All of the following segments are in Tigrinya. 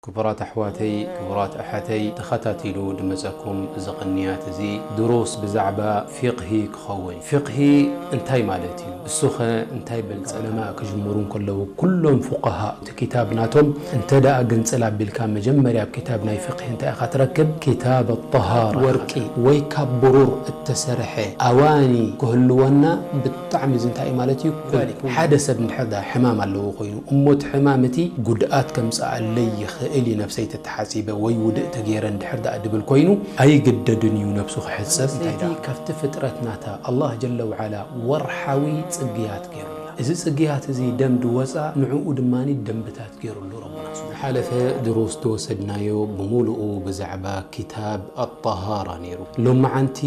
ክቡራት ኣሕዋተይ፣ ክቡራት ኣሓተይ፣ ተኸታቲሉ ድመጸኩም እዚ ቅንያት እዚ ድሩስ ብዛዕባ ፊቕሂ ክኸውን። ፊቕሂ እንታይ ማለት እዩ? እሱኸ እንታይ በልጸ? ዑለማ ክጅምሩ እንከለዉ፣ ኩሎም ፉቃሃ እቲ ኪታብ ናቶም እንተ ደኣ ግንጽል ኣቢልካ፣ መጀመርያ ኣብ ኪታብ ናይ ፊቕሂ እንታይ ኢኻ ትረክብ? ኪታብ ኣጠሃራ። ወርቂ ወይ ካብ ብሩር እተሰርሐ ኣዋኒ ክህልወና ብጣዕሚ እዚ እንታይ እዩ ማለት እዩ? ኩል። ሓደ ሰብ እንድሕር ደኣ ሕማም ኣለዎ ኮይኑ፣ እሞ እቲ ሕማም እቲ ጉድኣት ከምጽኣለይ ይኽእል እዩ፣ ነብሰይ ተተሓጺበ ወይ ውድእ ተገይረ እንድሕር ደኣ ድብል ኮይኑ፣ ኣይግደድን እዩ ነብሱ ክሕጸብ። እንታይ ደኣ ካብቲ ፍጥረት ናታ ኣላህ ጀለ ወዓላ ወርሓዊ ጽግያት ገይሩላ። እዚ ጽግያት እዚ ደም ድወጻ፣ ንዕኡ ድማኒ ደንብታት ገይሩሉ ረቡና። ዝሓለፈ ድሩስ ዝወሰድናዮ ብምሉኡ ብዛዕባ ኪታብ ኣጠሃራ ነይሩ። ሎመዓንቲ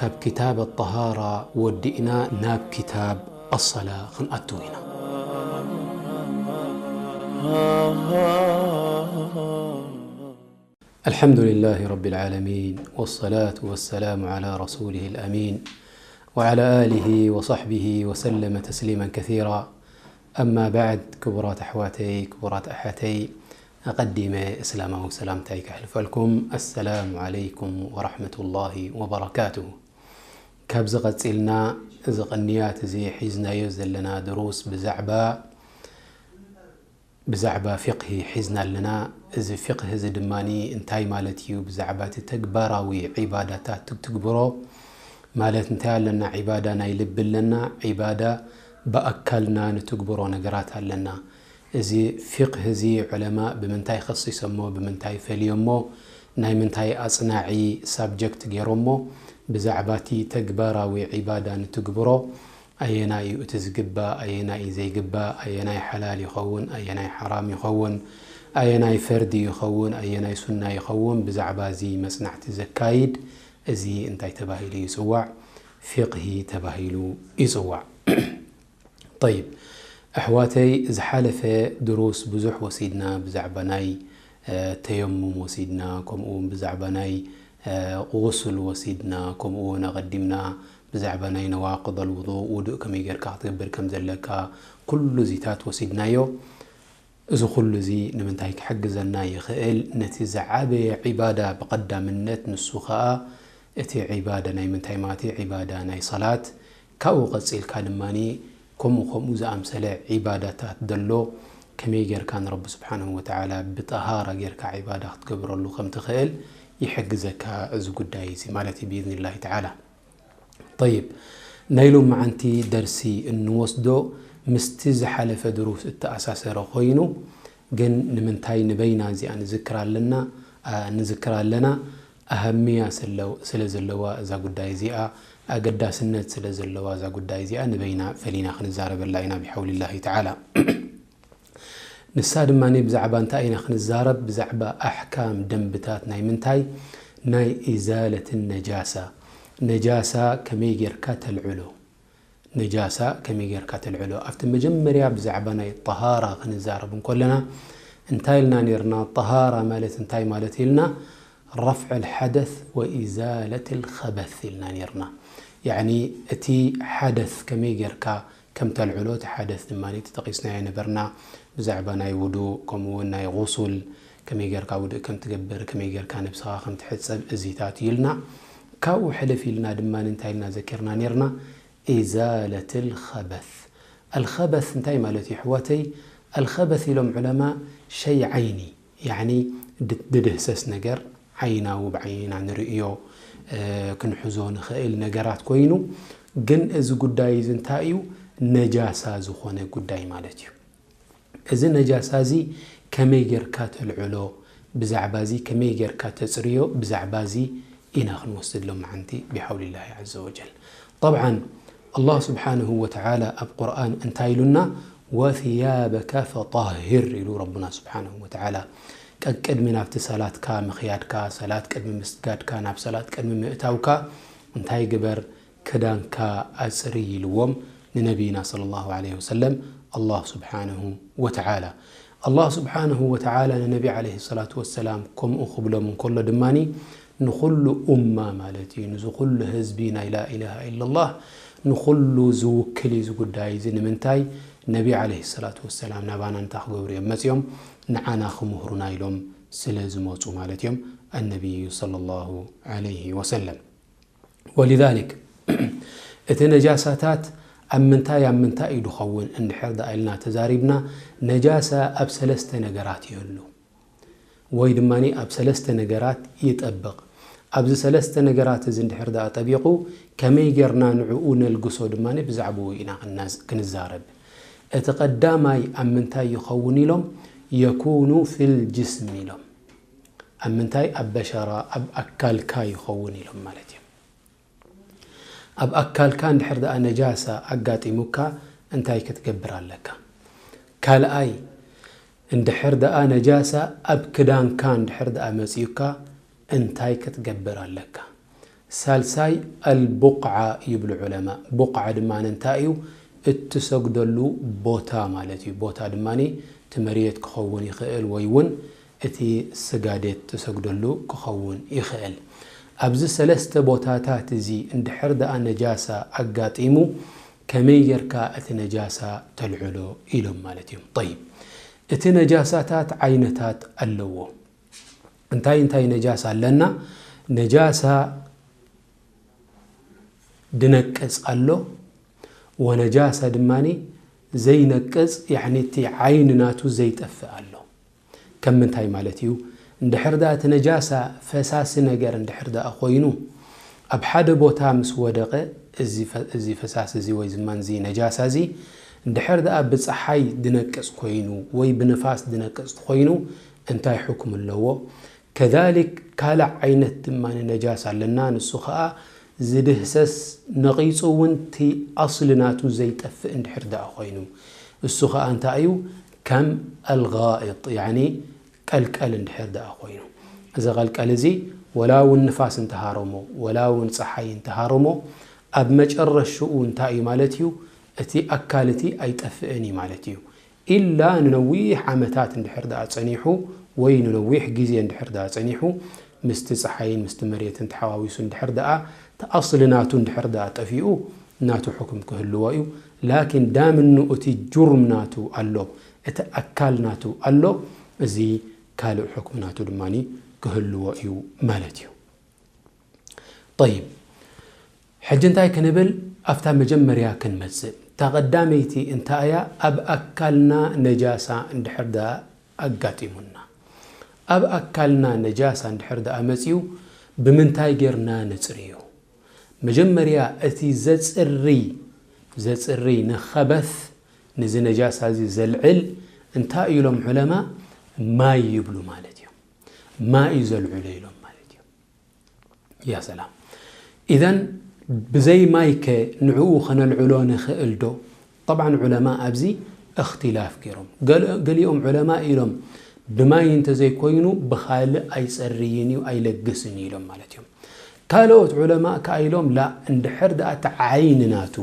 ካብ ኪታብ ኣጠሃራ ወዲእና ናብ ኪታብ ኣሰላ ክንኣትው ኢና። الحمد لله رب العالمين، والصلاة والسلام على رسوله الأمين، وعلى آله وصحبه وسلم تسليما كثيرا. أما بعد، ክቡራት ኣሕዋተይ፣ ክቡራት ኣሓተይ፣ ኣቐዲመ እስላማዊ ሰላምታይ ከሕልፈልኩም። السلام عليكم ورحمة الله وبركاته። ካብዚ ቀጺልና እዚ ቅንያት እዚ ሒዝናዮ ዘለና ድሩስ ብዛዕባ ብዛዕባ ፊቕሂ ሒዝና ኣለና። እዚ ፊቕሂ እዚ ድማኒ እንታይ ማለት እዩ? ብዛዕባ እቲ ተግባራዊ ዒባዳታት ትግብሮ ማለት እንታይ ኣለና? ዒባዳ ናይ ልቢ ኣለና፣ ዒባዳ ብኣካልና ንትግብሮ ነገራት ኣለና። እዚ ፊቕሂ እዚ ዑለማ ብምንታይ ከሲሶሞ፣ ብምንታይ ፈልዮሞ፣ ናይ ምንታይ ኣጽናዒ ሳብጀክት ገይሮሞ፣ ብዛዕባ እቲ ተግባራዊ ዒባዳ ንትግብሮ ኣየናይ እዩ እቲ ዝግባእ፣ ኣየናይ እዩ ዘይግባእ፣ ኣየናይ ሓላል ይኸውን፣ ኣየናይ ሓራም ይኸውን፣ ኣየናይ ፈርዲ ይኸውን፣ ኣየናይ ሱና ይኸውን፣ ብዛዕባ እዚ መጽናዕቲ ዘካይድ እዚ እንታይ ተባሂሉ ይጽዋዕ? ፊቕሂ ተባሂሉ ይጽዋዕ። ጠይብ፣ ኣሕዋተይ፣ ዝሓለፈ ድሩስ ብዙሕ ወሲድና፣ ብዛዕባ ናይ፣ እ፣ ተየሙም ወሲድና፣ ከምኡ እውን ብዛዕባ ናይ፣ እ፣ ቁሱል ወሲድና፣ ከምኡ እውን ኣቐዲምና ብዛዕባ ናይ ነዋቅደል ውዱእ፣ ውዱእ ከመይ ጌርካ ክትገብር ከም ዘለካ፣ ኩሉ እዚታት ወሲድናዮ። እዚ ኩሉ እዚ ንምንታይ ክሕግዘና ይኽእል? ነቲ ዝዓበየ ዒባዳ ብቐዳምነት፣ ንሱ ኸኣ እቲ ዒባዳ ናይ ምንታይ ማለት እዩ? ዒባዳ ናይ ሰላት። ካብኡ ቀጺልካ ድማኒ ከምኡ ከምኡ ዝኣምሰለ ዒባዳታት ደሎ፣ ከመይ ጌርካ ንረቢ ስብሓንሁ ወተዓላ ብጠሃራ ጌርካ ዒባዳ ክትገብረሉ ከም ትኽእል ይሕግዘካ እዚ ጉዳይ እዚ ማለት እዩ፣ ብኢዝኒላሂ ተዓላ። ጠይብ፣ ናይ ሎመዓንቲ ደርሲ እንወስዶ ምስቲ ዝሓለፈ ድሩስ እተኣሳሰረ ኮይኑ፣ ግን ንምንታይ ንበይና እዚኣ ንዝክራ ኣለና፣ ኣ፣ ንዝክራ ኣለና? ኣሃምያ ስለ፣ ስለ ዘለዋ እዛ ጉዳይ እዚኣ፣ ኣገዳስነት ስለ ዘለዋ እዛ ጉዳይ እዚኣ ንበይና ፈሊና ክንዛረበላ ኢና ብሓውሊላሂ ተዓላ። ንሳ ድማ ብዛዕባ እንታይ ኢና ክንዛረብ? ብዛዕባ ኣሕካም፣ ደንብታት ናይ ምንታይ? ናይ ኢዛለት ነጃሳ። ነጃሳ ከመይ ጌርካ ተልዕሎ? ነጃሳ ከመይ ጌርካ ተልዕሎ? ኣብቲ መጀመርያ ብዛዕባ ናይ ጠሃራ ክንዛረብ እንከለና እንታይ ኢልና ኔርና? ጠሃራ ማለት እንታይ ማለት ኢልና? ረፍዕ ልሓደስ ወኢዛለት ልኸበስ ኢልና ኔርና። ያዕኒ እቲ ሓደስ ከመይ ጌርካ ከም ተልዕሎ፣ እቲ ሓደስ ድማ ተጠቒስናዮ ነበርና። ብዛዕባ ናይ ውዱእ፣ ከምኡ እውን ናይ ጉሱል፣ ከመይ ጌርካ ውዱእ ከም ትገብር፣ ከመይ ጌርካ ነብስኻ ከም ትሕጸብ፣ እዚታት እዩ ኢልና። ካብኡ ሕልፍ ኢልና ድማ እንታይ ኢልና ዘኪርና ኔርና? ኢዛለት ልኸበስ። ኣልኸበስ እንታይ ማለት እዩ፣ ኣሕዋተይ? ኣልኸበስ ኢሎም ዑለማ፣ ሸይ ዓይኒ፣ ያዕኒ ድ-፣ ድድህሰስ ነገር፣ ዓይናዊ፣ ብዓይንና ንርእዮ፣ እ፣ ክንሕዞ ንኽእል ነገራት ኮይኑ፣ ግን እዚ ጉዳይ እዚ እንታይ እዩ? ነጃሳ ዝኾነ ጉዳይ ማለት እዩ። እዚ ነጃሳ እዚ ከመይ ጌርካ ተልዕሎ፣ ብዛዕባ እዚ ከመይ ጌርካ ተጽርዮ፣ ብዛዕባ እዚ ኢና ክንወስድ ሎመዓንቲ ብሓውሊላሂ ዐዘ ወጀል። ጠብዓን፣ ኣላህ ስብሓንሁ ወተዓላ ኣብ ቁርኣን እንታይ ኢሉና? "ወሲያበከ ፈጠሂር" ኢሉ ረቡና ስብሓንሁ ወተዓላ። ቀቅድሚ ናብቲ ሰላትካ ምኽያድካ፣ ሰላት ቅድሚ ምስጋድካ፣ ናብ ሰላት ቅድሚ ምእታውካ እንታይ ግበር? ክዳንካ ኣጽሪ ኢልዎም ንነቢይና ሰለላሁ ዐለይሂ ወሰለም ኣላህ ስብሓንሁ ወተዓላ። ኣላህ ስብሓንሁ ወተዓላ ንነቢ ዐለይሂ ሰላቱ ወሰላም ከምኡ ክብሎም እንከሎ ድማኒ ንኹሉ ኡማ ማለት እዩ፣ ንዚ ኩሉ ህዝቢ ናይ ላኢላሃ ኢለላህ ንኹሉ ዝውክል እዩ እዚ ጉዳይ እዚ። ንምንታይ? ነቢ ዐለይሂ ሰላቱ ወሰላም ናባና እንታይ ክገብሩ እዮም መጺኦም? ንዓና ክምህሩና ኢሎም ስለ ዝመፁ ማለት እዮም ኣነቢዩ ሰለላሁ ዐለይሂ ወሰለም። ወሊዛሊክ እቲ ነጃሳታት ኣብ ምንታይ ኣብ ምንታይ እዩ ዝኸውን እንድሕር ደኣ ኢልና ተዛሪብና፣ ነጃሳ ኣብ ሰለስተ ነገራት ይህሉ ወይ ድማ ኣብ ሰለስተ ነገራት ይጠብቕ። ኣብዚ ሰለስተ ነገራት እዚ እንድሕር ደኣ ጠቢቑ ከመይ ጌርና ንዕኡ ነልግሶ ድማ ብዛዕባኡ ኢና ክንዛረብ። እቲ ቀዳማይ ኣብ ምንታይ ይኸውን ኢሎም፣ የኩኑ ፊል ጅስም ኢሎም። ኣብ ምንታይ? ኣብ በሸራ፣ ኣብ ኣካልካ ይኸውን ኢሎም ማለት እዮም። ኣብ ኣካልካ እንድሕር ደኣ ነጃሳ ኣጋጢሙካ እንታይ ክትገብር ኣለካ? ካልኣይ፣ እንድሕር ደኣ ነጃሳ ኣብ ክዳንካ እንድሕር ደኣ መጺኡካ እንታይ ክትገብር ኣለካ? ሳልሳይ ኣልቡቕዓ ይብሉ ዑለማ። ቡቕዓ ድማ እንታይ እዩ? እትሰግደሉ ቦታ ማለት እዩ። ቦታ ድማ እቲ መሬት ክኸውን ይኽእል ወይ እውን እቲ ስጋዴት ትሰግደሉ ክኸውን ይኽእል። ኣብዚ ሰለስተ ቦታታት እዚ እንድሕር ደኣ ነጃሳ ኣጋጢሙ ከመይ ጌርካ እቲ ነጃሳ ተልዕሎ ኢሎም ማለት እዮም። ጠይብ፣ እቲ ነጃሳታት ዓይነታት ኣለዎ። እንታይ እንታይ ነጃሳ ኣለና? ነጃሳ ድነቅጽ ኣሎ፣ ወነጃሳ ድማ ዘይነቅጽ፣ ያዕኒ እቲ ዓይኒ ናቱ ዘይጠፍእ ኣሎ። ከም ምንታይ ማለት እዩ? እንድሕር ደኣ እቲ ነጃሳ ፈሳሲ ነገር እንድሕር ደኣ ኮይኑ ኣብ ሓደ ቦታ ምስ ወደቐ፣ እዚ ፈ-፣ እዚ ፈሳሲ እዚ ወይ ዝማን እዚ ነጃሳ እዚ እንድሕር ደኣ ብጸሓይ ድነቅጽ ኮይኑ ወይ ብንፋስ ድነቅጽ ኮይኑ እንታይ ሕክም ኣለዎ? ከዛሊክ ካልእ ዓይነት ድማ ነጃሳ ኣለና። ንሱ ኸኣ ዝድህሰስ፣ ነቒጹ እውን እቲ ኣስሊ ናቱ ዘይጠፍእ እንድሕር ደኣ ኮይኑ፣ እሱ ኸኣ እንታይ እዩ? ከም ኣልጋኢጥ፣ ያዕኒ ቀልቀል እንድሕር ደኣ ኮይኑ፣ እዚ ቀልቀል እዚ ወላ እውን ንፋስ እንተሃረሞ፣ ወላ እውን ጸሓይ እንተሃረሞ፣ ኣብ መጨረሽኡ እንታይ እዩ ማለት እዩ? እቲ ኣካል እቲ ኣይጠፍእን እዩ ማለት እዩ። ኢላ ንነዊሕ ዓመታት እንድሕር ደኣ ጸኒሑ ወይ ንነዊሕ ግዜ እንድሕር ደኣ ጸኒሑ ምስቲ ጸሓይን ምስቲ መሬትን ተሓዋዊሱ እንድሕር ደኣ እቲ ኣስሊ ናቱ እንድሕር ደኣ ጠፊኡ ናቱ ሕኩም ክህልዎ እዩ። ላኪን ዳምኑ እቲ ጁርም ናቱ ኣሎ፣ እቲ ኣካል ናቱ ኣሎ፣ እዚ ካልእ ሕኩም ናቱ ድማ ክህልዎ እዩ ማለት እዩ። ጠይብ፣ ሕጂ እንታይ ክንብል? ኣብታ መጀመርያ ክንመጽእ። እታ ቀዳመይቲ እንታይ እያ? ኣብ ኣካልና ነጃሳ እንድሕር ደኣ ኣጋጢሙና። ኣብ ኣካልና ነጃሳ እንድሕር ደኣ መጺኡ ብምንታይ ጌርና ነጽርዮ? መጀመርያ እቲ ዘጽሪ፣ ዘጽሪ ንኸበስ፣ ነዚ ነጃሳ እዚ ዘልዕል እንታይ ኢሎም ዑለማ? ማይ ይብሉ ማለት እዮም። ማይ እዩ ዘልዕሎ ኢሎም ማለት እዮም። ያ ሰላም። ኢዘን ብዘይ ማይከ ንዕኡ ከነልዕሎ ንኽእል ዶ? ጠብዓን ዑለማ ኣብዚ እኽትላፍ ገይሮም። ገል-፣ ገሊኦም ዑለማ ኢሎም ብማይ እንተዘይኮይኑ ብኻልእ ኣይጸርይን እዩ፣ ኣይለግስን እዩ ኢሎም ማለት እዮም። ካልኦት ዑለማ ከኣ ኢሎም ላ፣ እንድሕር ደኣ እቲ ዓይኒ ናቱ፣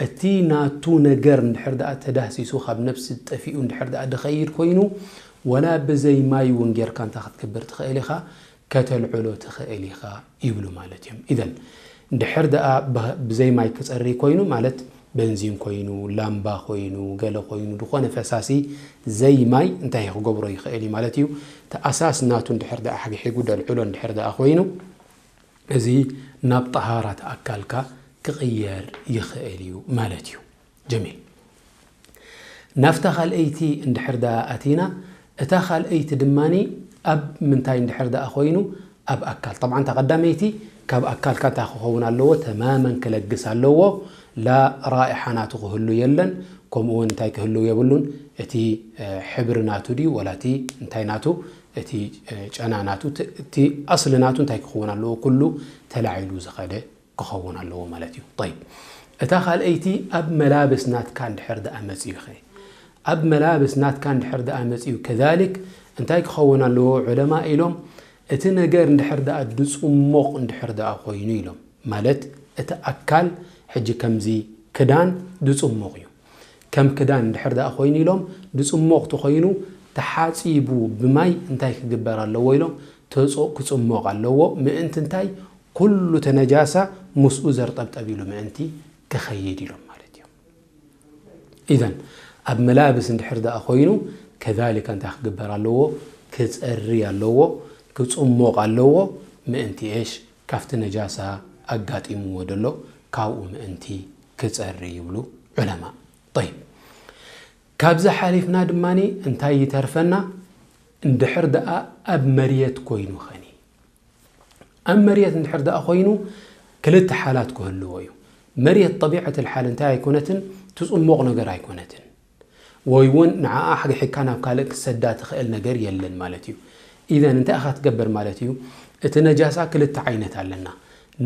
እቲ ናቱ ነገር እንድሕር ደኣ ተዳህሲሱ ካብ ነፍሲ ጠፊኡ እንድሕር ደኣ ድኸይድ ኮይኑ፣ ወላ ብዘይ ማይ እውን ጌርካ እንታይ ክትገብር ትኽእል ኢኻ? ከተልዕሎ ትኽእል ኢኻ ይብሉ ማለት እዮም። ኢዘን እንድሕር ደኣ ብ-፣ ብዘይ ማይ ክጸሪ ኮይኑ ማለት በንዚን ኮይኑ፣ ላምባ ኮይኑ፣ ገለ ኮይኑ፣ ዝኾነ ፈሳሲ ዘይ ማይ እንታይ ክገብሮ ይኽእል እዩ ማለት እዩ? እቲ ኣሳስ ናቱ እንድሕር ደኣ ሓግሒጉ ደልዕሎ እንድሕር ደኣ ኮይኑ፣ እዚ ናብ ጠሃራት ኣካልካ ክቕየር ይኽእል እዩ ማለት እዩ። ጀሚል። ናብታ ካልኣይቲ እንድሕር ደኣ ኣቲና፣ እታ ካልኣይቲ ድማኒ ኣብ ምንታይ እንድሕር ደኣ ኮይኑ፣ ኣብ ኣካል። ጠብዓን እታ ቀዳመይቲ ካብ ኣካልካ እንታይ ክኸውን ኣለዎ? ተማመን ክለግስ ኣለዎ። ላ ራኢሓ ናቱ ክህሉ የለን። ከምኡ እውን እንታይ ክህልው የብሉን? እቲ፣ እ፣ ሕብሪ ናቱ ድዩ ወላ እቲ እንታይ ናቱ? እቲ፣ እ፣ ጨና ናቱ፣ እቲ፣ እቲ ኣስሊ ናቱ እንታይ ክኸውን ኣለዎ? ኩሉ ተላዒሉ ዝኸደ ክኸውን ኣለዎ ማለት እዩ። ጠይብ፣ እታ ካልኣይቲ ኣብ መላብስ ናትካ እንድሕር ደኣ መጺኡ ኸ? ኣብ መላብስ ናትካ እንድሕር ደኣ መጺኡ ከዛሊክ እንታይ ክኸውን ኣለዎ? ዑለማ ኢሎም እቲ ነገር እንድሕር ደኣ ድጽሞቕ እንድሕር ደኣ ኮይኑ ኢሎም፣ ማለት እቲ ኣካል ሕጂ ከምዚ ክዳን ድጽሞቕ እዩ። ከም ክዳን እንድሕር ደኣ ኮይኑ ኢሎም፣ ድጽሞቕ ተኾይኑ ተሓጺቡ ብማይ እንታይ ክግበር ኣለዎ ኢሎም? ተጾ-፣ ክጽሞቕ ኣለዎ። ምእንቲ እንታይ? ኩሉ ተነጃሳ ምስኡ ዘርጠብጠብ ኢሉ ምእንቲ ክኸይድ ኢሎም ማለት እዮም። ኢዘን ኣብ መላብስ እንድሕር ደኣ ኮይኑ ከዛሊከ እንታይ ክግበር ኣለዎ? ክጸሪ ኣለዎ፣ ክጽሞቕ ኣለዎ፣ ምእንቲ እሽ ካብቲ ነጃሳ ኣጋጢምዎ ዘሎ ካብኡ ምእንቲ ክጸሪ ይብሉ ዑለማ። ጠይብ፣ ካብዚ ሓሊፍና ድማ እንታይ ይተርፈና? እንድሕር ደኣ ኣብ መርየት ኮይኑ ኸኒ፣ ኣብ መርየት እንድሕር ደኣ ኮይኑ ክልተ ሓላት ክህልዎ እዩ። መርየት ጠቢዐት ሓል እንታይ ኣይኮነትን፣ ትጽሞቕ ነገር ኣይኮነትን፣ ወይ እውን ንዓኣ ሓግሒካ ናብ ካልእ ክሰዳ ትኽእል ነገር የለን ማለት እዩ። ኢዘን እንታይ ኢኻ ትገብር ማለት እዩ? እቲ ነጃሳ ክልተ ዓይነት ኣለና።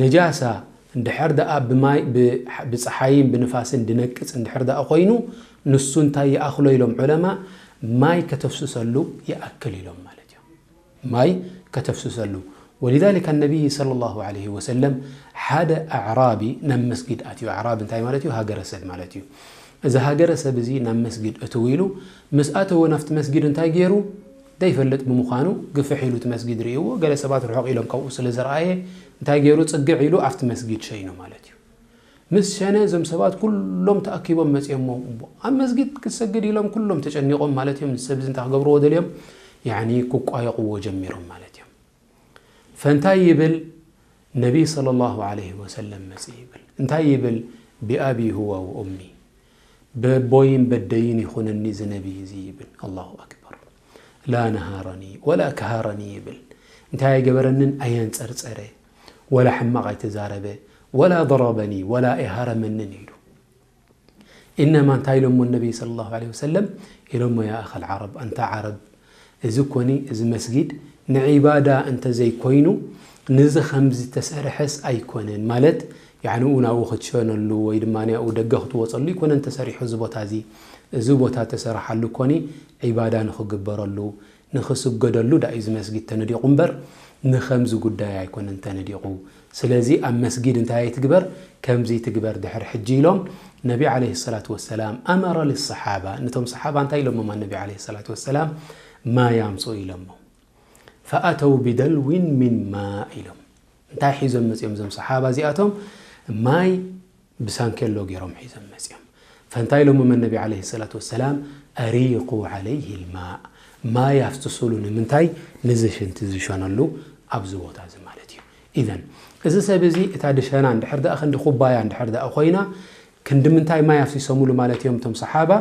ነጃሳ እንድሕር ደኣ ብማይ፣ ብ-፣ ብፀሓይን ብንፋስን ድነቅፅ እንድሕር ደኣ ኮይኑ፣ ንሱ እንታይ ይኣኽሎ ኢሎም ዑለማ? ማይ ከተፍስሰሉ ይኣክል ኢሎም ማለት እዮም። ማይ ከተፍስሰሉ። ወሊዛሊከ ነቢይ ሰለላሁ ዐለይሂ ወሰለም ሓደ ኣዕራቢ ናብ መስጊድ ኣትዩ። ኣዕራቢ እንታይ ማለት እዩ? ሃገረሰብ ማለት እዩ። እዚ ሃገረሰብ እዚ ናብ መስጊድ እትው ኢሉ፣ ምስ ኣተወ ናብቲ መስጊድ እንታይ ገይሩ? ዘይፈልጥ ብምዃኑ ግፍሕ ኢሉ እቲ መስጊድ ርእይዎ፣ ገለ ሰባት ርሑቕ ኢሎም ካብኡ ስለ ዝረኣየ እንታይ ገይሩ? ጽግዕ ኢሉ ኣብቲ መስጊድ ሸይኑ ማለት እዩ። ምስ ሸነ እዞም ሰባት ኩሎም ተኣኪቦም መጺኦሞ። እሞ ኣብ መስጊድ ክትሰግድ ኢሎም ኩሎም ተጨኒቖም ማለት እዮም። እዚ ሰብ እዚ እንታይ ክገብርዎ ደልዮም? ያኒ ክቋየቕዎ ጀሚሮም ማለት እዮም። ፈንታይ ይብል? ነቢይ ሰለላሁ ዐለይሂ ወሰለም መጺ ይብል። እንታይ ይብል? ቢኣቢ ሁወ ወኡሚ፣ በቦይን በደይን ይኹነኒ እዚ ነቢይ እዚ ይብል። ኣላሁ ኣክበር። ላ ነሃረኒ ወላ ከሃረኒ ይብል። እንታይ ኣይገበረንን፣ ኣየንጸርጸረ፣ ወላ ሕማቕ ኣይተዛረበ፣ ወላ ضربني ወላ ኣይሃረመንን ኢሉ። ኢነማ እንታይ ኢሎሞ ነቢይ ሰለላሁ ዐለይሂ ወሰለም? ኢሎሞ ያ ኣኸል ዓረብ፣ ኣንታ ዓረብ፣ እዚ ኮኒ፣ እዚ መስጊድ ንዒባዳ እንተዘይኮይኑ፣ ንዚ ከምዚ ተሰርሐስ ኣይኮነን። ማለት፣ ያዕኒ፣ ኡ ናብኡ ክትሸነሉ ወይ ድማ ናብኡ ደገ ክትወጸሉ ኣይኮነን ተሰሪሑ እዚ ቦታ እዚ። እዚ ቦታ ተሰረሓሉ ኮኒ፣ ዒባዳ ንኽግበረሉ፣ ንኽስገደሉ ዳ እዩ እዚ መስጊድ ተነዲቑ እምበር፣ ንኸምዚ ጉዳይ ኣይኮነን ተነዲቑ። ስለዚ ኣብ መስጊድ እንታይ ኣይትግበር፣ ከምዚ ትግበር ድሕር ሕጂ ኢሎም ነቢ ዓለይሂ ሰላቱ ወሰላም ኣመረ ልሰሓባ፣ ነቶም ሰሓባ እንታይ ኢሎሞም? ነቢ ዓለይሂ ሰላቱ ወሰላም ማይ ኣምጽኡ ኢሎሞም። ፈኣተው ቢደልዊን ሚን ማእ ኢሎም። እንታይ ሒዞም መጺኦም እዞም ሰሓባ እዚኣቶም? ማይ ብሳንኬሎ ገይሮም ሒዞም መጺኦም። ፈንታይ ኢሎሞም ነቢ ዓለይሂ ሰላቱ ወሰላም? ኣሪቁ ዓለይሂ ልማእ፣ ማይ ኣፍስሱሉ። ንምንታይ? ንዚ ሽንቲ ዝሸነሉ ኣብዚ ቦታ እዚ ማለት እዩ። ኢዘን፣ እዚ ሰብ እዚ እታ ድሸና እንድሕር ደኣ ክንዲ ኩባያ እንድሕር ደኣ ኮይና፣ ክንዲ ምንታይ ማይ ኣፍሲሶምሉ ማለት እዮም እቶም ሰሓባ?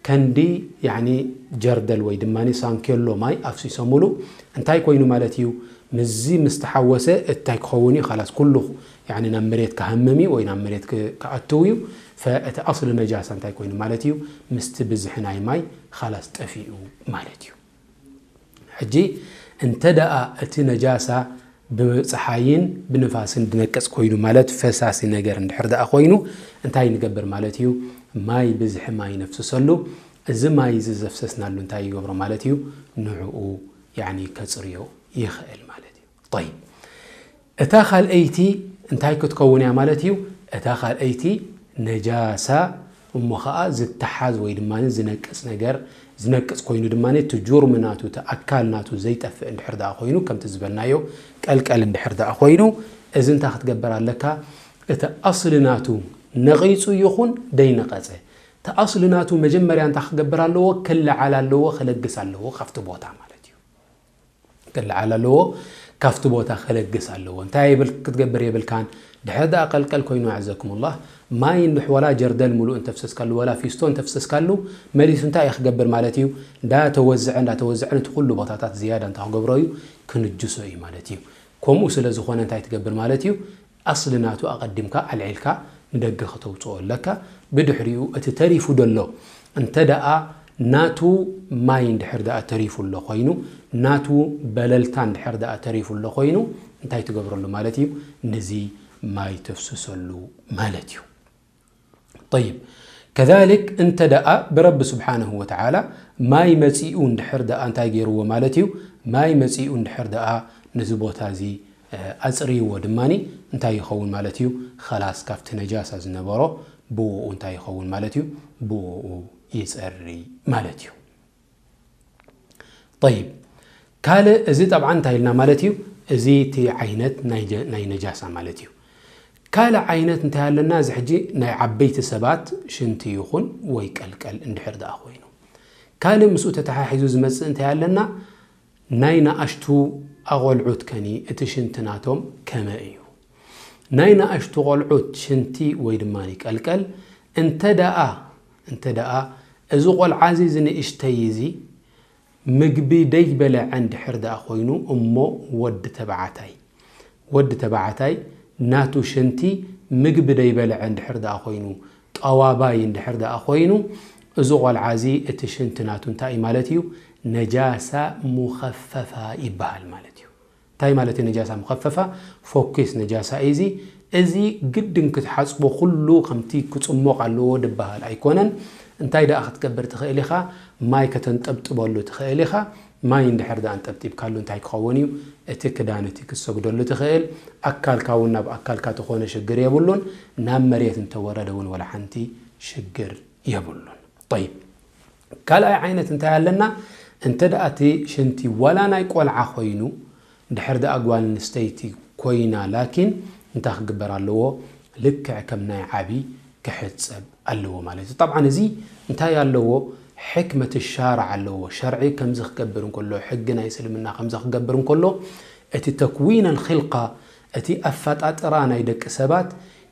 ከንዲ፣ ያኒ፣ ጀርደል ወይ ድማ ሳንኬሎ ማይ ኣፍሲሶምሉ። እንታይ ኮይኑ ማለት እዩ? ምስዚ ምስ ተሓወሰ እንታይ ክኸውን እዩ? ካላስ ኩሉ፣ ያኒ፣ ናብ መሬት ክሃምም እዩ ወይ ናብ መሬት ክ-፣ ክኣትው እዩ። ፈ-፣ እቲ ኣስሊ ነጃሳ እንታይ ኮይኑ ማለት እዩ? ምስቲ ብዝሒ ናይ ማይ ካላስ ጠፊኡ ማለት እዩ። ሕጂ እንተ ደኣ እቲ ነጃሳ ብጸሓይን ብንፋስን ድነቅጽ ኮይኑ፣ ማለት ፈሳሲ ነገር እንድሕር ደኣ ኮይኑ፣ እንታይ ንገብር ማለት እዩ? ማይ ብዝሒ ማይ ነፍስሰሉ። እዚ ማይ እዚ ዘፍሰስናሉ እንታይ ይገብሮ ማለት እዩ? ንዕኡ፣ ያኒ፣ ከጽርዮ ይኽእል ማለት እዩ። ጠይብ፣ እታ ካልኣይቲ እንታይ ክትከውን እያ ማለት እዩ? እታ ካልኣይቲ ነጃሳ እሞ ኸኣ ዝተሓዝ ወይ ድማ ዝነቅጽ ነገር፣ ዝነቅጽ ኮይኑ ድማ እቲ ጁርሚ ናቱ፣ እቲ ኣካል ናቱ ዘይጠፍእ እንድሕር ደኣ ኮይኑ፣ ከምቲ ዝበልናዮ ቀልቀል እንድሕር ደኣ ኮይኑ፣ እዚ እንታይ ክትገብር ኣለካ? እቲ ኣስሊ ናቱ ነቒጹ ይኹን ደይነቐጸ፣ እቲ ኣስሊ ናቱ መጀመርያ እንታይ ክገብር ኣለዎ? ክለዓል ኣለዎ፣ ክለግስ ኣለዎ ካብቲ ቦታ ማለት እዩ። ክለዓል ኣለዎ፣ ካብቲ ቦታ ክለግስ ኣለዎ። እንታይ የብል-፣ ክትገብር የብልካን። ድሕሪ ደኣ ቀልቀል ኮይኑ፣ ኣዕዘኩሙላህ፣ ማይ እንድሕ-፣ ዋላ ጀርደል ሙሉእ እንተፍሰስካሉ፣ ዋላ ፊስቶ እንተፍሰስካሉ፣ መሊሱ እንታይ እዩ ክገብር ማለት እዩ? እንዳተወዝዐ፣ እንዳተወዝዐ ነቲ ኩሉ ቦታታት ዝያዳ እንታይ ክገብሮ እዩ? ክንጅሶ እዩ ማለት እዩ። ከምኡ ስለ ዝኾነ እንታይ ትገብር ማለት እዩ? ኣስሊ ናቱ ኣቐዲምካ ኣልዒልካ ንደገ ከተውጽኦ ኣለካ። ብድሕሪኡ እቲ ተሪፉ ደሎ እንተ ደኣ ናቱ ማይ እንድሕር ደኣ ተሪፉ ኣሎ ኮይኑ፣ ናቱ በለልታ እንድሕር ደኣ ተሪፉ ኣሎ ኮይኑ፣ እንታይ ትገብረሉ ማለት እዩ? ንዚ ማይ ተፍስሰሉ ማለት እዩ። ጠይብ፣ ከዛሊክ እንተ ደኣ ብረቢ ስብሓነሁ ወተዓላ ማይ መጺኡ እንድሕር ደኣ እንታይ ገይርዎ ማለት እዩ? ማይ መጺኡ እንድሕር ደኣ ነዚ ቦታ እዚ፣ እ፣ ኣጽርይዎ ድማኒ እንታይ ይኸውን ማለት እዩ? ኸላስ ካብቲ ነጃሳ ዝነበሮ ብኡ እንታይ ይኸውን ማለት እዩ? ብኡ ይጸሪ ማለት እዩ። ጠይብ፣ ካልእ እዚ ጠብዓ እንታይ ኢልና ማለት እዩ? እዚ እቲ ዓይነት ናይ ጀ-፣ ናይ ነጃሳ ማለት እዩ። ካልእ ዓይነት እንታይ ኣለና? እዚ ሕጂ ናይ ዓበይቲ ሰባት ሽንቲ ይኹን ወይ ቀልቀል እንድሕር ደኣ ኮይኑ። ካልእ ምስኡ ተተሓሒዙ ዝመጽእ እንታይ ኣለና? ናይ ንኣሽቱ ኣቖልዑት ከኒ እቲ ሽንቲ ናቶም ከመይ እዩ? ናይ ንኣሽቱ ቆልዑት ሽንቲ ወይ ድማ ቀልቀል እንተ ደኣ፣ እንተ ደኣ እዚ ቆልዓ እዚ፣ እዚ ንእሽተይ እዚ ምግቢ ደይበልዐ እንድሕር ደኣ ኮይኑ እሞ ወዲ ተባዕታይ፣ ወዲ ተባዕታይ ናቱ ሽንቲ ምግቢ ደይበልዐ እንድሕር ደኣ ኮይኑ፣ ጠዋባይ እንድሕር ደኣ ኮይኑ፣ እዚ ቆልዓ እዚ እቲ ሽንቲ ናቱ እንታይ እዩ ማለት እዩ? ነጃሳ ሙኸፈፋ ይበሃል ማለት እዩ። እንታይ ማለት እዩ ነጃሳ ሙኸፈፋ? ፎኪስ ነጃሳ እዩ እዚ። እዚ ግድን ክትሓጽቦ ኩሉ ከምቲ ክጽሞቕ ኣለዎ ድበሃል ኣይኮነን። እንታይ ደኣ ክትገብር ትኽእል ኢኻ? ማይ ከተንጠብጥበሉ ትኽእል ኢኻ። ማይ እንድሕር ደኣ ኣንጠብጢብካሉ እንታይ ክኸውን እዩ? እቲ ክዳን እቲ ክትሰግደሉ ትኽእል፣ ኣካልካ እውን ናብ ኣካልካ ተኾነ ሽግር የብሉን፣ ናብ መሬት እንተወረደ እውን ወላ ሓንቲ ሽግር የብሉን። ጠይብ፣ ካልኣይ ዓይነት እንታይ ኣለና? እንተ ደኣ እቲ ሽንቲ ዋላ ናይ ቆልዓ ኮይኑ፣ ድሕር ደኣ ጓል ኣንስተይቲ ኮይና፣ ላኪን እንታይ ክግበር ኣለዎ? ልክዕ ከም ናይ ዓቢ ክሕጸብ ኣለዎ ማለት እዩ። ጠብዓን እዚ እንታይ ኣለዎ? ሕክመት ሻርዕ ኣለዎ። ሸርዒ ከምዚ ክገብር እንከሎ፣ ሕጊ ናይ እስልምና ከምዚ ክገብር እንከሎ፣ እቲ ተክዊን ኣልኺልቃ፣ እቲ ኣፈጣጥራ ናይ ደቂ ሰባት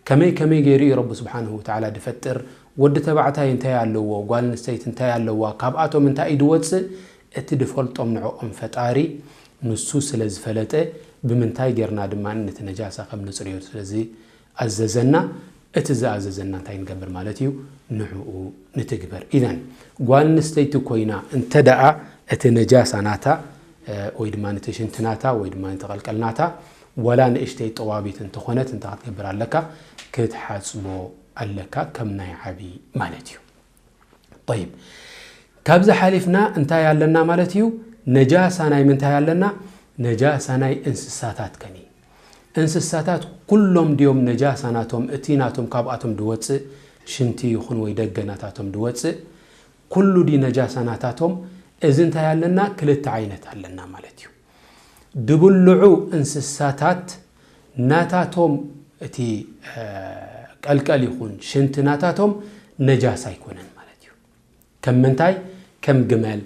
ከመይ ከመይ ገይሩ እዩ ረቢ ስብሓንሁ ወተዓላ ድፈጥር? ወዲ ተባዕታይ እንታይ ኣለዎ? ጓል ኣንስተይቲ እንታይ ኣለዋ? ካብኣቶም እንታይ እዩ ድወፅእ? እቲ ድፈልጦም ንዕኦም ፈጣሪ ንሱ ስለ ዝፈለጠ፣ ብምንታይ ጌርና ድማ ነቲ ነጃሳ ከም ንፅርዮ ስለ ዝኣዘዘና፣ እቲ ዝኣዘዘና እንታይ ንገብር ማለት እዩ? ንዕኡ ንትግበር። ኢዘን ጓል ኣንስተይቲ ኮይና እንተ ደኣ እቲ ነጃሳ ናታ፣ እ፣ ወይ ድማ ነቲ ሽንቲ ናታ ወይ ድማ ነቲ ቀልቀል ናታ፣ ዋላ ንእሽተይ ጠዋቢት እንተኾነት እንታይ ክትገብር ኣለካ? ክትሓጽቦ ኣለካ፣ ከም ናይ ዓቢ ማለት እዩ። ጠይብ፣ ካብዚ ሓሊፍና እንታይ ኣለና ማለት እዩ? ነጃሳ ናይ ምንታይ ኣለና? ነጃሳ ናይ እንስሳታት ከኒ። እንስሳታት ኩሎም ድዮም ነጃሳ ናቶም፣ እቲ ናቶም ካብኣቶም ድወፅእ ሽንቲ ይኹን ወይ ደገ ናታቶም ድወፅእ? ኩሉ ድዩ ነጃሳ ናታቶም? እዚ እንታይ ኣለና? ክልተ ዓይነት ኣለና ማለት እዩ። ድብልዑ እንስሳታት ናታቶም እቲ፣ እ፣ ቀልቀል ይኹን ሽንቲ ናታቶም ነጃሳ ኣይኮነን ማለት እዩ። ከም ምንታይ? ከም ግመል፣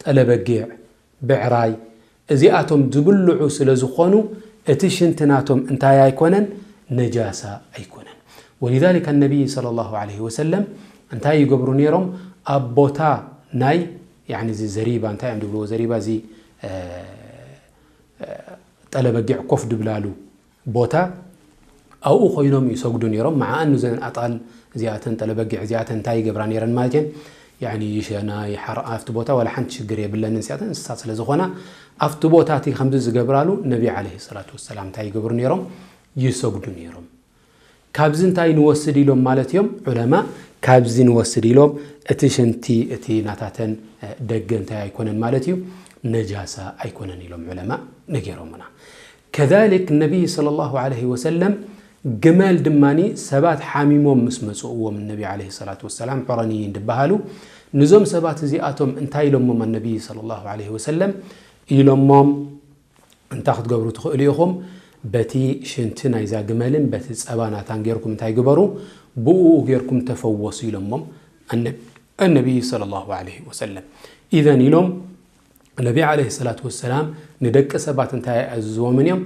ጠለበጊዕ፣ ብዕራይ፣ እዚኣቶም ዝብልዑ ስለ ዝኾኑ እቲ ሽንቲ ናቶም እንታይ ኣይኮነን? ነጃሳ ኣይኮነን። ወሊዛሊከ ነቢይ ሰለላሁ ዐለይሂ ወሰለም እንታይ ይገብሩ ነይሮም? ኣብ ቦታ ናይ፣ ያኒ፣ እዚ ዘሪባ፣ እንታይ እዮም ዝብልዎ? ዘሪባ፣ እዚ፣ እ፣ እ፣ ጠለበጊዕ ኮፍ ድብላሉ ቦታ፣ ኣብኡ ኮይኖም ይሰግዱ ነይሮም። መዓኣን ንዘን ኣጣል እዚኣተን፣ ጠለበጊዕ እዚኣተን እንታይ ይገብራ ነይረን ማለት እየን? ያኒ ይሸና፣ ይሓርኣ ኣብቲ ቦታ፣ ዋላ ሓንቲ ሽግር የብለንን። እዚኣተን እንስሳት ስለ ዝኾና፣ ኣብቲ ቦታ እቲ ከምዚ ዝገብራሉ ነቢ ዓለይሂ ሰላቱ ወሰላም እንታይ ይገብሩ ነይሮም? ይሰግዱ ነይሮም። ካብዚ እንታይ ንወስድ ኢሎም ማለት እዮም ዑለማ? ካብዚ ንወስድ ኢሎም እቲ ሽንቲ፣ እቲ ናታተን፣ እ፣ ደገ እንታይ ኣይኮነን ማለት እዩ? ነጃሳ ኣይኮነን ኢሎም ዑለማ ነጊሮምና። ከዛሊክ ነቢይ ሰለላሁ ዐለይሂ ወሰለም ግመል ድማኒ ሰባት ሓሚሞም ምስ መጽእዎም ነቢ ዐለይሂ ሰላቱ ወሰላም ዑረንይን ድበሃሉ፣ ንዞም ሰባት እዚኣቶም እንታይ ኢሎሞም ነቢይ ሰለላሁ ዐለይሂ ወሰለም? ኢሎሞም፣ እንታይ ክትገብሩ ትኽእሉ ኢኹም? በቲ ሽንቲ ናይዛ ግመልን በቲ ጸባ ናታን ጌርኩም እንታይ ግበሩ? ብኡ ጌርኩም ተፈወሱ ኢሎሞም ኣነ-፣ ኣነቢይ ሰለላሁ ዐለይሂ ወሰለም። ኢዘን ኢሎም ነቢ ዐለይሂ ሰላቱ ወሰላም ንደቂ ሰባት እንታይ ኣይእዝዝዎምን እዮም?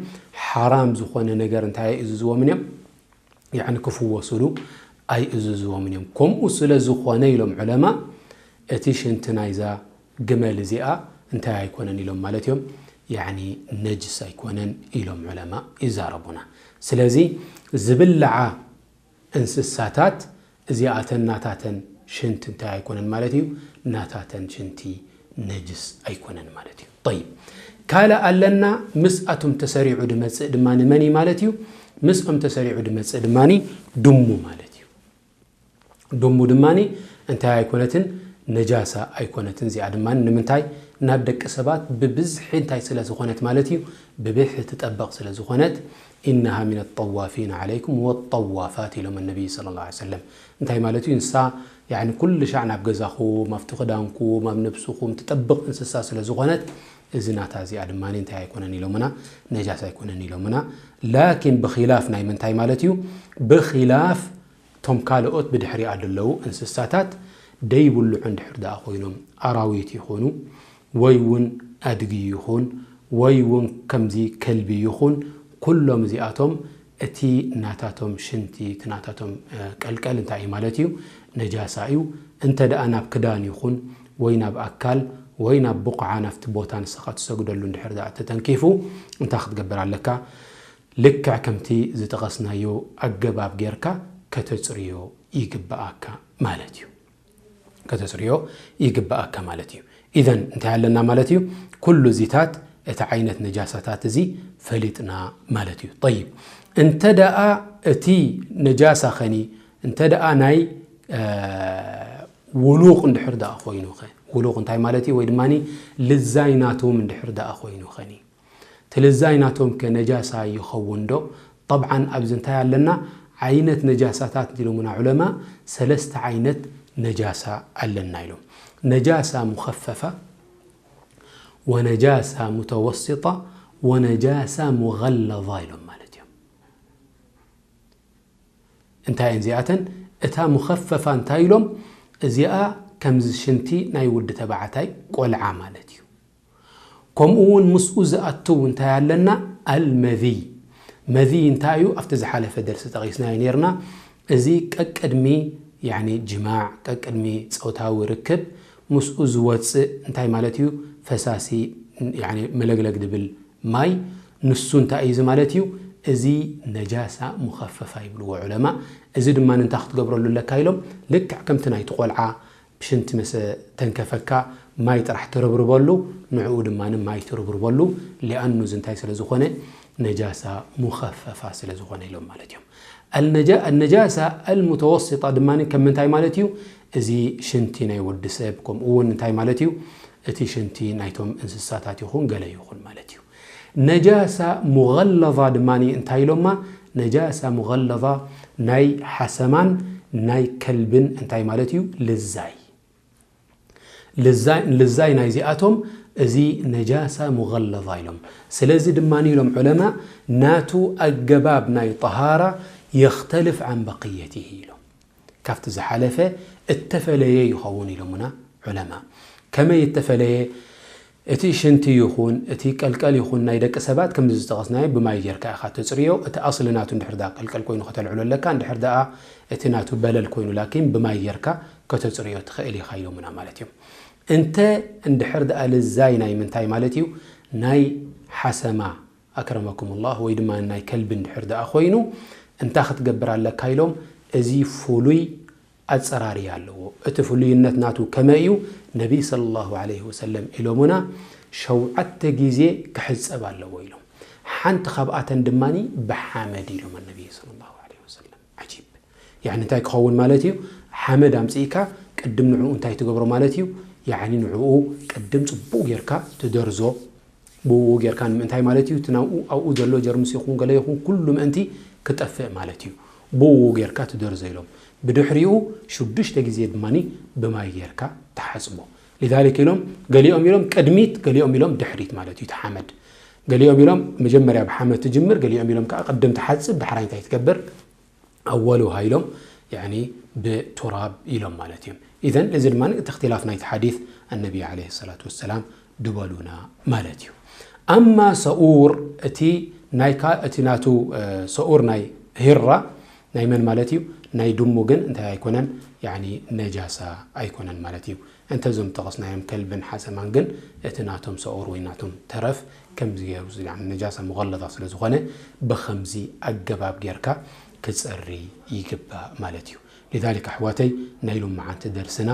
ሓራም ዝኾነ ነገር እንታይ ኣይእዝዝዎምን እዮም? ያዕኒ ክፍወሱሉ ኣይእዝዝዎምን እዮም። ከምኡ ስለ ዝኾነ ኢሎም ዑለማ፣ እቲ ሽንቲ ናይዛ ግመል እዚኣ እንታይ ኣይኮነን ኢሎም ማለት እዮም? ያዕኒ ነጅስ ኣይኮነን ኢሎም ዑለማ ይዛረቡና። ስለዚ ዝብልዓ እንስሳታት እዚኣተን ናታተን ሽንቲ እንታይ ኣይኮነን ማለት እዩ? ናታተን ሽንቲ ነጅስ ኣይኮነን ማለት እዩ። ጠይብ፣ ካልእ ኣለና ምስኣቶም ተሰሪዑ ድመጽእ ድማ ንመን እዩ ማለት እዩ? ምስኦም ተሰሪዑ ድመጽእ ድማ ድሙ ማለት እዩ። ድሙ ድማ እንታይ ኣይኮነትን? ነጃሳ ኣይኮነትን። እዚኣ ድማ ንምንታይ ናብ ደቂ ሰባት ብብዝሒ እንታይ ስለ ዝኾነት ማለት እዩ? ብብዝሒ ትጠበቕ ስለ ዝኾነት፣ ኢነሃ ሚነ ጠዋፊን ዓለይኩም ወጠዋፋት ኢሎም ነቢይ ሰለላሁ ዐለይሂ ወሰለም። እንታይ ማለት እዩ? ንሳ ያዕኒ ኩሉ ሻዕ ናብ ገዛኹም፣ ኣብቲ ክዳንኩም፣ ኣብ ነብስኹም ትጠብቕ እንስሳ ስለ ዝኾነት፣ እዚ ናታ እዚኣ ድማ እንታይ ኣይኮነን ኢሎምና? ነጃስ ኣይኮነን ኢሎምና። ላኪን ብኺላፍ ናይ ምንታይ ማለት እዩ? ብኺላፍ እቶም ካልኦት ብድሕሪኣ ዘለዉ እንስሳታት ደይብልዑ እንድሕር ደኣ ኮይኖም፣ ኣራዊት ይኾኑ ወይ እውን ኣድጊ ይኹን ወይ እውን ከምዚ ከልቢ ይኹን፣ ኩሎም እዚኣቶም እቲ ናታቶም ሽንቲ፣ እቲ ናታቶም ቀልቀል እንታይ እዩ ማለት እዩ? ነጃሳ እዩ። እንተ ደኣ ናብ ክዳን ይኹን ወይ ናብ ኣካል ወይ ናብ ቡቕዓ፣ ናብቲ ቦታ ንስኻ ትሰግደሉ እንድሕር ደኣ ተተንኪፉ፣ እንታይ ክትገብር ኣለካ? ልክዕ ከምቲ ዝጠቐስናዮ ኣገባብ ጌርካ ከተጽርዮ ይግብኣካ ማለት እዩ። ከተጽርዮ ይግብኣካ ማለት እዩ። ኢዘን እንታይ ኣለና ማለት እዩ? ኩሉ እዚታት እቲ ዓይነት ነጃሳታት እዚ ፈሊጥና ማለት እዩ። ጠይብ፣ እንተ ደኣ እቲ ነጃሳ ኸኒ እንተ ደኣ ናይ ውሉቕ እንድሕር ደኣ ኮይኑ ኸ፣ ውሉቕ እንታይ ማለት እዩ? ወይ ድማ ልዛይ ናቶም እንድሕር ደኣ ኮይኑ ኸኒ፣ እቲ ልዛይ ናቶም ከ ነጃሳ ይኸውን ዶ? ጠብዓን ኣብዚ እንታይ ኣለና? ዓይነት ነጃሳታት ኢሎምና ዑለማ፣ ሰለስተ ዓይነት ነጃሳ ኣለና ኢሎም። ነጃሳ ሙኸፈፋ፣ ወነጃሳ ሙተወስጣ፣ ወነጃሳ ሙገለዛ ኢሎም ማለት እዮም። እንታይ እየን እዚኣተን? እታ ሙኸፈፋ እንታይ ኢሎም? እዚኣ ከምዚ ሽንቲ ናይ ወዲ ተባዕታይ ቆልዓ ማለት እዩ። ከምኡ እውን ምስኡ ዝኣትው እንታይ ኣለና? ኣልመዚ። መዚ እንታይ እዩ? ኣብቲ ዝሓለፈ ደርሲ ጠቒስናዮ ነይርና። እዚ ቀቅድሚ፣ ያኒ፣ ጅማዕ፣ ቀቅድሚ ጾታዊ ርክብ ምስኡ ዝወጽእ እንታይ ማለት እዩ? ፈሳሲ፣ ያኒ፣ መለግለግ ድብል ማይ፣ ንሱ እንታይ እዩ እዚ ማለት እዩ? እዚ ነጃሳ ሙኸፈፋ ይብልዎ ዑለማ። እዚ ድማ እንታይ ክትገብረሉ ኣለካ ኢሎም? ልክዕ ከምቲ ናይቲ ቆልዓ ሽንቲ መሰ ተንከፈካ ማይ ጥራሕ ትርብርበሉ፣ ንዕኡ ድማ ማይ ትርብርበሉ። ሊኣኑ እዚ እንታይ ስለ ዝኾነ? ነጃሳ ሙኸፈፋ ስለ ዝኾነ ኢሎም ማለት እዮም። ኣልነጃ-፣ ኣልነጃሳ ኣልሙተወስጣ ድማ ከም ምንታይ ማለት እዩ? እዚ ሽንቲ ናይ ወዲ ሰብ፣ ከምኡ እውን እንታይ ማለት እዩ? እቲ ሽንቲ ናይቶም እንስሳታት ይኹን ገለ ይኹን ማለት እዩ። ነጃሳ ሙገለዛ ድማ እንታይ ኢሎማ? ነጃሳ ሙገለዛ ናይ ሓሰማን ናይ ከልብን እንታይ ማለት እዩ? ልዛይ። ልዛይ፣ ልዛይ ናይዚኣቶም እዚ ነጃሳ ሙገለዛ ኢሎም። ስለዚ ድማ ኢሎም ዑለማ ናቱ ኣገባብ ናይ ጠሃራ የኽተልፍ ዓን በቅየቲሂ ኢሎም። ካብቲ ዝሓለፈ እተፈለየ ይኸውን ኢሎምና ዑለማ። ከመይ እተፈለየ? እቲ ሽንቲ ይኹን እቲ ቀልቀል ይኹን ናይ ደቂ ሰባት ከምዚ ዝጠቐስናዮ ብማይ ጌርካ ኢኻ ተጽርዮ። እቲ ኣስሊ ናቱ እንድሕር ደኣ ቀልቀል ኮይኑ ከተልዕሎ ኣለካ፣ እንድሕር ደኣ እቲ ናቱ በለል ኮይኑ ላኪን ብማይ ጌርካ ከተጽርዮ ትኽእል ኢኻ ኢሎምና ማለት እዮም። እንተ እንድሕር ደኣ ልዛይ ናይ ምንታይ ማለት እዩ? ናይ ሓሰማ ኣክረመኩሙላህ ወይ ድማ ናይ ከልቢ እንድሕር ደኣ ኮይኑ እንታይ ክትገብር ኣለካ ኢሎም። እዚ ፍሉይ ኣጸራርያ ኣለዎ። እቲ ፍሉይነት ናቱ ከመይ እዩ? ነቢይ ሰለላሁ ዐለይሂ ወሰለም ኢሎሙና ሸውዓተ ግዜ ክሕጸብ ኣለዎ ኢሎም። ሓንቲ ካብኣተን ድማ ብሓመድ ኢሎም ነቢይ ሰለላሁ ዐለይሂ ወሰለም። ዓጂብ። ያኒ እንታይ ክኸውን ማለት እዩ? ሓመድ ኣምጺእካ ቅድም ንዕኡ እንታይ ትገብሮ ማለት እዩ? ያኒ ንዕኡ ቅድም ጽቡቕ ጌርካ ትደርዞ። ብኡ ጌርካ ንምንታይ ማለት እዩ? እቲ ናብኡ ኣብኡ ዘሎ ጀርምስ ይኹን ገለ ይኹን ኩሉ ምእንቲ ክጠፍእ ማለት እዩ። ብኡ ጌርካ ትደርዞ ኢሎም። ብድሕሪኡ ሽዱሽተ ግዜ ድማ ብማይ ጌርካ ትሓጽቦ። ሊዛሊክ ኢሎም፣ ገሊኦም ኢሎም ቅድሚት፣ ገሊኦም ኢሎም ድሕሪት ማለት እዩ እቲ ሓመድ። ገሊኦም ኢሎም መጀመርያ ብሓመድ ትጅምር፣ ገሊኦም ኢሎም ከዓ ቅድም ትሓጽብ፣ ዳሕራይ እንታይ ትገብር? ኣወሉሃ ኢሎም፣ ያኒ ብቱራብ ኢሎም ማለት እዮም። ኢዘን እዚ ድማ እቲ እክትላፍ ናይቲ ሓዲስ ኣነቢ ዓለይሂ ሰላቱ ወሰላም ድበሉና ማለት እዩ። ኣማ ሰኡር፣ እቲ ናይካ፣ እቲ ናቱ፣ እ፣ ሰኡር ናይ ሂራ ናይ መን ማለት እዩ? ናይ ድሙ ግን እንታይ ኣይኮነን? ያኒ ነጃሳ ኣይኮነን ማለት እዩ። እንተ እዞም ጠቐስናዮም ከልብን ሓሰማን ግን እቲ ናቶም ሰኡር ወይ ናቶም ተረፍ ከምዚ ገይሩ፣ ያኒ ነጃሳ ሙገለዛ ስለ ዝኾነ ብኸምዚ ኣገባብ ጌርካ ክጸሪ ይግባእ ማለት እዩ። ሊዛሊክ ኣሕዋተይ፣ ናይ ሎማዓንቲ ደርስና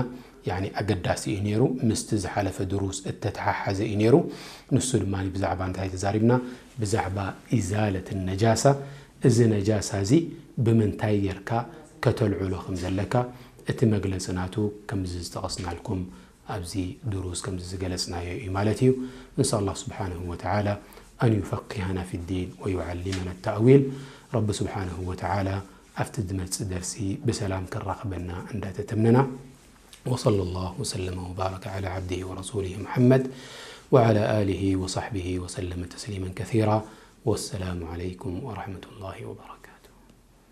ያኒ ኣገዳሲ እዩ ነይሩ፣ ምስቲ ዝሓለፈ ድሩስ እተተሓሓዘ እዩ ነይሩ። ንሱ ድማ ብዛዕባ እንታይ ተዛሪብና? ብዛዕባ ኢዛለት ነጃሳ። እዚ ነጃሳ እዚ ብምንታይ ጌርካ ከተልዕሎ ከም ዘለካ እቲ መግለጺ ናቱ ከምዚ ዝጠቐስናልኩም ኣብዚ ድሩስ ከምዚ ዝገለጽናዮ እዩ ማለት እዩ። ንስኣል ኣላህ ስብሓነሁ ወተዓላ ኣን ዩፈቂሃና ፊ ዲን ወዩዓሊመና ተእዊል። ረቢ ስብሓነሁ ወተዓላ ኣብቲ ዝመጽእ ደርሲ ብሰላም ከራኽበና እንዳተተምነና። وصلى الله وسلم وبارك على عبده ورسوله محمد وعلى آله وصحبه وسلم تسليما كثيرا. والسلام عليكم ورحمة الله وبركاته.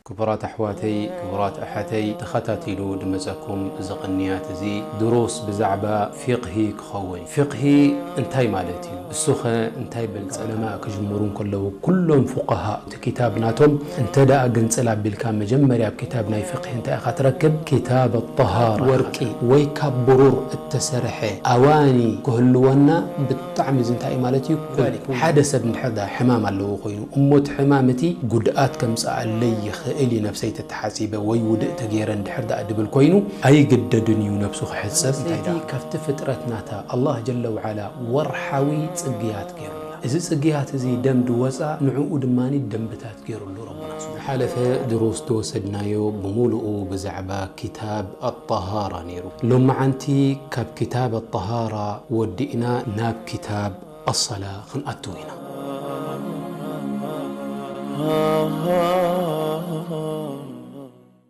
ክቡራት ኣሕዋተይ፣ ክቡራት ኣሓተይ፣ ተኸታቲሉ ድመጸኩም እዚ ቅንያት እዚ ድሩስ ብዛዕባ ፊቕሂ ክኸውን። ፊቕሂ እንታይ ማለት እዩ? እሱኸ እንታይ በልጸ? ዑለማ ክጅምሩ እንከለዉ ኩሎም ፉቀሃ እቲ ክታብ ናቶም እንተ ደኣ ግንጽል ኣቢልካ መጀመርያ ኣብ ክታብ ናይ ፊቕሂ እንታይ ኢኻ ትረክብ? ክታብ ኣጠሃራ። ወርቂ ወይ ካብ ብሩር እተሰርሐ ኣዋኒ ክህልወና ብጣዕሚ እዚ እንታይ እዩ ማለት እዩ? ሓደ ሰብ እንድሕር ደኣ ሕማም ኣለዎ ኮይኑ እሞ እቲ ሕማም እቲ ጉድኣት ከምጽኣለይ ይኽእል እዩ ነብሰይ ተተሓጺበ ወይ ውድእ ተገይረ እንድሕር ደኣ ድብል ኮይኑ ኣይግደድን እዩ ነብሱ ክሕጸብ። እንታይ ደኣ ካብቲ ፍጥረት ናታ ኣላህ ጀለ ወዓላ ወርሓዊ ጽግያት ገይሩላ። እዚ ጽግያት እዚ ደም ድወጻ ንዕኡ ድማ ደንብታት ገይሩሉ ረቡና። ዝሓለፈ ድሩስ ዝወሰድናዮ ብምሉኡ ብዛዕባ ክታብ ኣጠሃራ ነይሩ። ሎመዓንቲ ካብ ክታብ ኣጠሃራ ወዲእና ናብ ክታብ ኣሰላ ክንኣትው ኢና።